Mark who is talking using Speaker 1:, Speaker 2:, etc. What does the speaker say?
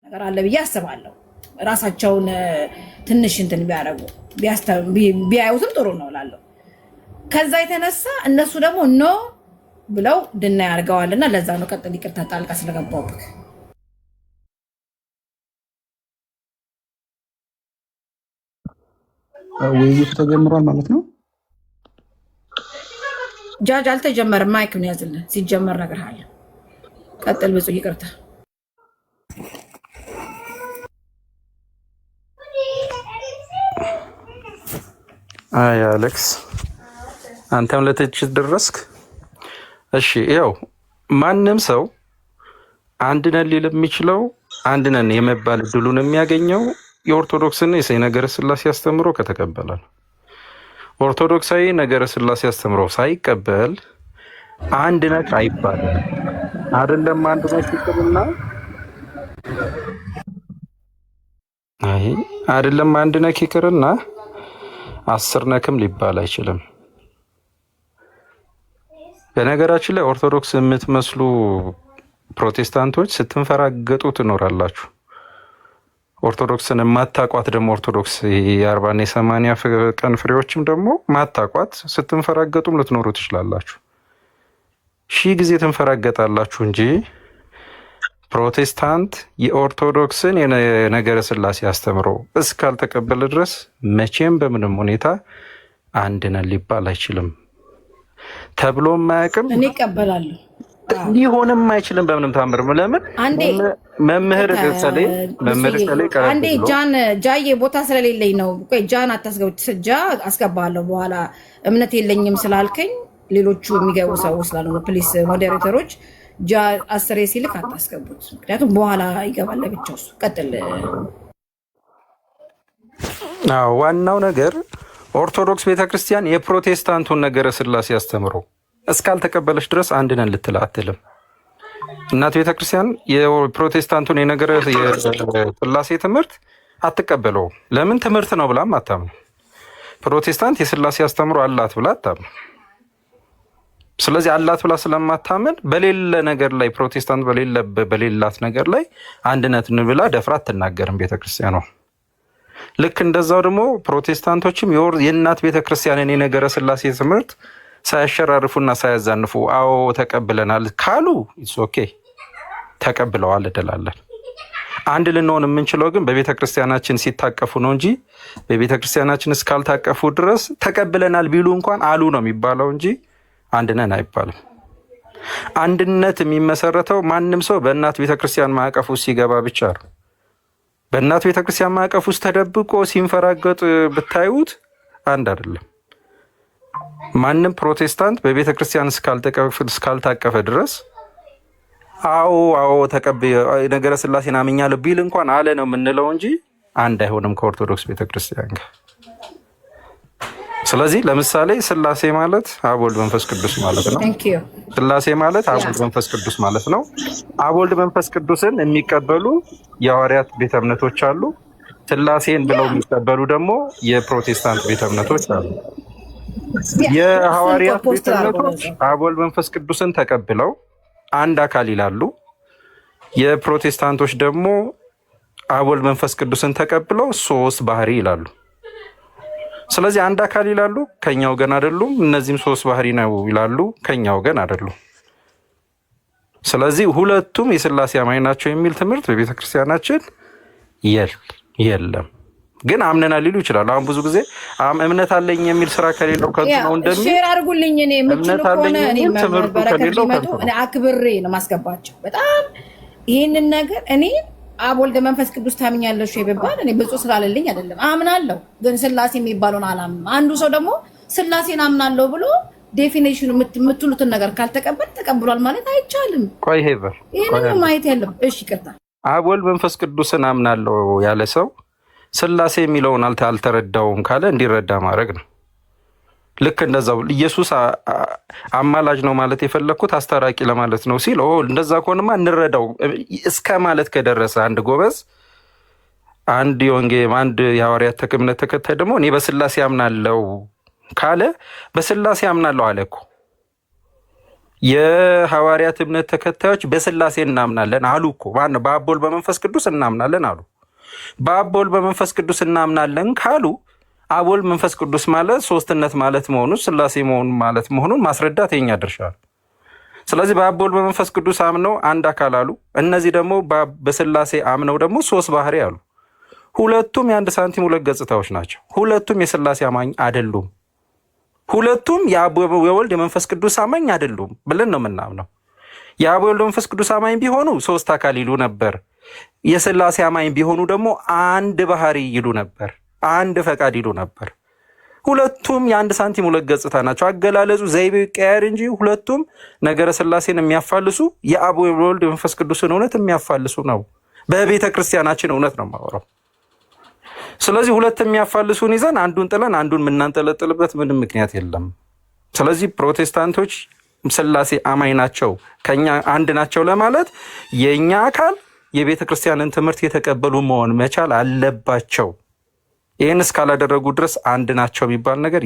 Speaker 1: ነገር አለ ብዬ አስባለሁ። ራሳቸውን ትንሽ እንትን ቢያደርጉ ቢያዩትም ጥሩ ነው እላለሁ። ከዛ የተነሳ እነሱ ደግሞ no ብለው deny ያደርገዋልና ለዛ ነው። ቀጥል፣ ይቅርታ ጣልቃ ስለገባሁብህ።
Speaker 2: ውይይቱ ተጀምሯል ማለት ነው።
Speaker 1: ጃጅ አልተጀመረም። mic ነው ያዝልን። ሲጀመር እነግርሃለሁ። ቀጥል ብፁዕ፣ ይቅርታ።
Speaker 3: አይ አሌክስ፣ አንተም ለትችት ደረስክ። እሺ ያው ማንም ሰው አንድ ነን ሊል የሚችለው፣ አንድ ነን የመባል እድሉን የሚያገኘው የኦርቶዶክስን የነገረ ስላሴ አስተምሮ ከተቀበለ ነው። ኦርቶዶክሳዊ ነገረ ስላሴ አስተምሮ ሳይቀበል አንድ ነህ አይባልም። አይደለም አንድ ነህ ይቅርና፣ አይ አይደለም አንድ ነህ ይቅርና 10 ነክም ሊባል አይችልም። በነገራችን ላይ ኦርቶዶክስ የምትመስሉ ፕሮቴስታንቶች ስትንፈራገጡ ትኖራላችሁ። ኦርቶዶክስን የማታቋት ደግሞ ኦርቶዶክስ የ40ና የ80 ቀን ፍሬዎችም ደግሞ ማታቋት ስትንፈራገጡም ልትኖሩ ትችላላችሁ። ሺህ ጊዜ ትንፈራገጣላችሁ እንጂ ፕሮቴስታንት የኦርቶዶክስን የነገረ ስላሴ አስተምሮ እስካልተቀበለ ድረስ መቼም በምንም ሁኔታ አንድ ነን ሊባል አይችልም። ተብሎም አያውቅም።
Speaker 1: እኔ እቀበላለሁ።
Speaker 3: ሊሆንም አይችልም በምንም ታምር። ለምን?
Speaker 1: አንዴ
Speaker 3: መምህር እከሌ መምህር እከሌ ቀረብ
Speaker 1: አንዴ
Speaker 3: ብሎ
Speaker 1: ጃን ጃዬ ቦታ ስለሌለኝ ነው። ቆይ ጃን አታስገቡ። ጃ አስገባለሁ በኋላ። እምነት የለኝም ስላልከኝ ሌሎቹ የሚገቡ ሰዎች ስላሉ ነው። Please moderator ኦች ጃ 10 ሲልክ አታስገቡት፣ ምክንያቱም በኋላ ይገባል ለብቻው እሱ። ቀጥል።
Speaker 3: አዎ፣ ዋናው ነገር ኦርቶዶክስ ቤተክርስቲያን የፕሮቴስታንቱን ነገረ ስላሴ አስተምሮ እስካልተቀበለች ድረስ አንድ ነን ልትል አትልም። እናት ቤተክርስቲያን የፕሮቴስታንቱን የነገረ የስላሴ ትምህርት አትቀበለውም። ለምን? ትምህርት ነው ብላም አታምንም። ፕሮቴስታንት የስላሴ አስተምሮ አላት ብላ አታምንም። ስለዚህ አላት ብላ ስለማታምን በሌለ ነገር ላይ፣ ፕሮቴስታንት በሌላት ነገር ላይ አንድነት ብላ ደፍራ አትናገርም ቤተክርስቲያኗ። ልክ እንደዛው ደግሞ ፕሮቴስታንቶችም የእናት ቤተክርስቲያንን የነገረ ስላሴ ትምህርት ሳያሸራርፉና ሳያዛንፉ አዎ ተቀብለናል ካሉ it's okay፣ ተቀብለዋል እንላለን። አንድ ልንሆን የምንችለው ግን በቤተ ክርስቲያናችን ሲታቀፉ ነው እንጂ በቤተ ክርስቲያናችን እስካልታቀፉ ድረስ ተቀብለናል ቢሉ እንኳን አሉ ነው የሚባለው እንጂ አንድ ነን አይባልም። አንድነት የሚመሰረተው ማንም ሰው በእናት ቤተ ክርስቲያን ማዕቀፍ ውስጥ ሲገባ ብቻ ነው። በእናት ቤተ ክርስቲያን ማዕቀፍ ውስጥ ተደብቆ ሲንፈራገጥ ብታዩት አንድ አይደለም። ማንም ፕሮቴስታንት በቤተ ክርስቲያን እስካልታቀፈ ድረስ አዎ አዎ ተቀብ ነገረ ስላሴን አምኛለሁ ቢል እንኳን አለ ነው የምንለው እንጂ አንድ አይሆንም ከኦርቶዶክስ ቤተክርስቲያን ጋር። ስለዚህ ለምሳሌ ስላሴ ማለት አብ ወልድ መንፈስ ቅዱስ ማለት ነው።
Speaker 1: Thank you.
Speaker 3: ስላሴ ማለት አብ ወልድ መንፈስ ቅዱስ ማለት ነው። አብ ወልድ መንፈስ ቅዱስን የሚቀበሉ የሐዋርያት ቤተ እምነቶች አሉ። ስላሴን ብለው የሚቀበሉ ደግሞ የፕሮቴስታንት ቤተ እምነቶች አሉ። የሐዋርያት
Speaker 1: post
Speaker 3: ቤተ እምነቶች አብ ወልድ መንፈስ ቅዱስን ተቀብለው አንድ አካል ይላሉ። የፕሮቴስታንቶች ደግሞ አብ ወልድ መንፈስ ቅዱስን ተቀብለው ሶስት ባህሪ ይላሉ። ስለዚህ አንድ አካል ይላሉ፣ ከኛ ወገን አይደሉም። እነዚህም ሶስት ባህሪ ነው ይላሉ፣ ከኛ ወገን አይደሉም። ስለዚህ ሁለቱም የስላሴ አማኝ ናቸው የሚል ትምህርት በቤተ ክርስቲያናችን የለም። ግን አምነናል ሊሉ ይችላሉ። አሁን ብዙ ጊዜ እምነት አለኝ የሚል ስራ ከሌለው ከንቱ ነው እንደሚል
Speaker 1: Share አድርጉልኝ። እኔ የምችሉ
Speaker 3: እምነት አለኝ
Speaker 1: ከሆነ እኔ
Speaker 3: የሚል ትምህርቱ
Speaker 1: በረከት
Speaker 3: ከሌለው
Speaker 1: ሊመጡ
Speaker 3: ከንቱ ነው።
Speaker 1: እኔ አክብሬ ነው ማስገባቸው። በጣም ይህንን ነገር እኔ አብ ወልደ መንፈስ ቅዱስ ታምኛለሽ ወይ ብባል እኔ ብፁዕ ስላለልኝ አይደለም አምናለሁ፣ ግን ስላሴ የሚባለውን አላምንም። አንዱ ሰው ደግሞ ስላሴን አምናለሁ ብሎ definition ኑ የምትሉትን ነገር ካልተቀበል ተቀብሏል ማለት አይቻልም።
Speaker 3: ቆይ ሄቨር
Speaker 1: ይህንን ነው ማየት ያለው። እሺ ይቅርታ።
Speaker 3: አብ ወልድ መንፈስ ቅዱስን አምናለሁ ያለ ሰው ስላሴ የሚለውን አልተረዳውም ካለ እንዲረዳ ማድረግ ነው። ልክ እንደዛው ኢየሱስ አማላጅ ነው ማለት የፈለግኩት አስታራቂ ለማለት ነው ሲል ኦ እንደዛ ከሆነማ እንረዳው እስከ ማለት ከደረሰ አንድ ጎበዝ፣ አንድ የወንጌል አንድ የሐዋርያት እምነት ተከታይ ደግሞ እኔ በስላሴ አምናለሁ ካለ በስላሴ አምናለሁ አለ እኮ። የሐዋርያት እምነት ተከታዮች በስላሴ እናምናለን አሉ እኮ። ማነው? በአብ በወልድ በመንፈስ ቅዱስ እናምናለን አሉ። በአብ በወልድ በመንፈስ ቅዱስ እናምናለን ካሉ አብ ወልድ መንፈስ ቅዱስ ማለት ሶስትነት ማለት መሆኑን፣ ስላሴ መሆኑን ማለት መሆኑን ማስረዳት የኛ ድርሻ ነው። ስለዚህ በአብ በወልድ በመንፈስ ቅዱስ አምነው አንድ አካል አሉ። እነዚህ ደግሞ በስላሴ አምነው ደግሞ ሶስት ባህሪ አሉ። ሁለቱም የአንድ ሳንቲም ሁለት ገጽታዎች ናቸው። ሁለቱም የስላሴ አማኝ አይደሉም። ሁለቱም የአብ የወልድ የመንፈስ ቅዱስ አማኝ አይደሉም ብለን ነው የምናምነው። የአብ ወልድ መንፈስ ቅዱስ አማኝ ቢሆኑ ሶስት አካል ይሉ ነበር። የስላሴ አማኝ ቢሆኑ ደግሞ አንድ ባህሪ ይሉ ነበር፣ አንድ ፈቃድ ይሉ ነበር። ሁለቱም የአንድ ሳንቲም ሁለት ገጽታ ናቸው። አገላለጹ ዘይቤው ይቀያየር እንጂ ሁለቱም ነገረ ስላሴን የሚያፋልሱ፣ የአብ ወልድ መንፈስ ቅዱስን እውነት የሚያፋልሱ ነው። በቤተ ክርስቲያናችን እውነት ነው የማወራው። ስለዚህ ሁለት የሚያፋልሱን ይዘን አንዱን ጥለን አንዱን የምናንጠለጥልበት ምንም ምክንያት የለም። ስለዚህ ፕሮቴስታንቶች ስላሴ አማኝ ናቸው፣ ከኛ አንድ ናቸው ለማለት የእኛ አካል የቤተ ክርስቲያንን ትምህርት የተቀበሉ መሆን መቻል አለባቸው። ይህን እስካላደረጉ ድረስ አንድ ናቸው የሚባል ነገር